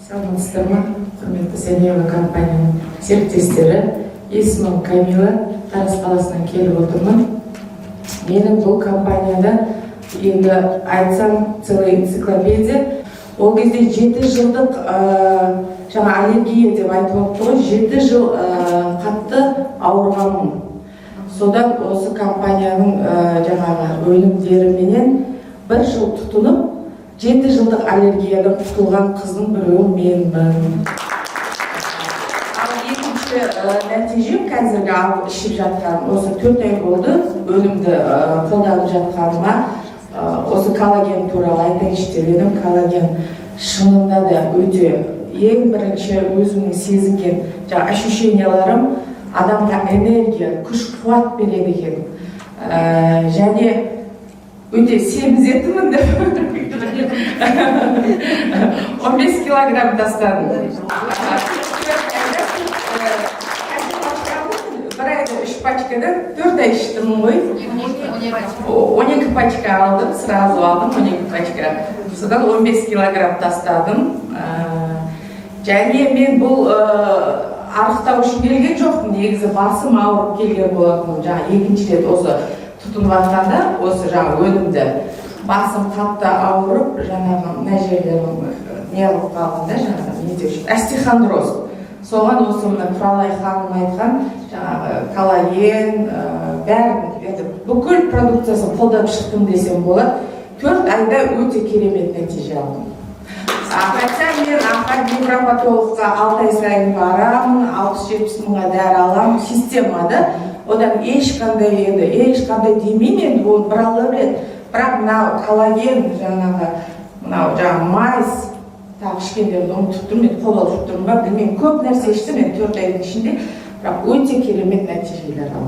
Саламатсыздар ма, құрметті Санева компанияның серіктестері! Есімім Камила, Тараз қаласынан келіп отырмын. Менің бұл компанияда, енді айтсам, целая энциклопедия. Ол кезде 7 жылдық жаңа аллергия деп айтып алыпты ғой, 7 жыл қатты ауырғанмын. Содан осы компанияның жаңағы өнімдеріменен бір жыл тұтынып, 7 жылдық аллергиядан құтылған қыздың біреуі менмін. Ал екінші нәтижем, қазіргі алып ішіп жатқан, осы 4 ай болды өнімді қолданып жатқаныма. Осы коллаген туралы айтайыншы деп едім. Коллаген шынында да өте, ең бірінші өзімнің сезінген жаңағы ощущенияларым, адамға энергия, күш қуат береді екен. Және өте семізетінмін деп, 15 килограмм тастадым. 4 айда, бір айда үш пачкадан 4 ай іштім ғой. 12 пачка алдым, сразу алдым 12 пачка. Содан 15 килограмм тастадым. Және мен бұл арықтау үшін келген жоқпын негізі, басым ауырып келген болатынмын. Жаңа екінші рет осы тұтынып жатқанда осы жаңа өнімді, басым қатты ауырып, жаңағы мына жерлерім не қылып қалған да, жаңағы не деуші еді, остеохондроз. Соған осы мына Құралай ханым айтқан жаңағы коллаген, бәрін, енді бүкіл продукциясын қолдап шықтым десем болады. 4 айда өте керемет нәтиже алдым. Хотя мен аха невропатологқа 6 ай сайын барамын, 60-70 мыңға дәрі аламын системада. Одан ешқандай, енді ешқандай демеймін, енді оны бір Алла біледі. Бірақ мынау коллаген, жаңағы мынау жаңағы мазь, тағы ішкендерді ұмытып тұрмын мен, қобалжып тұрмын ба, білмеймін. Көп нәрсе іштім мен 4 айдың ішінде, бірақ өте керемет нәтижелер алдым.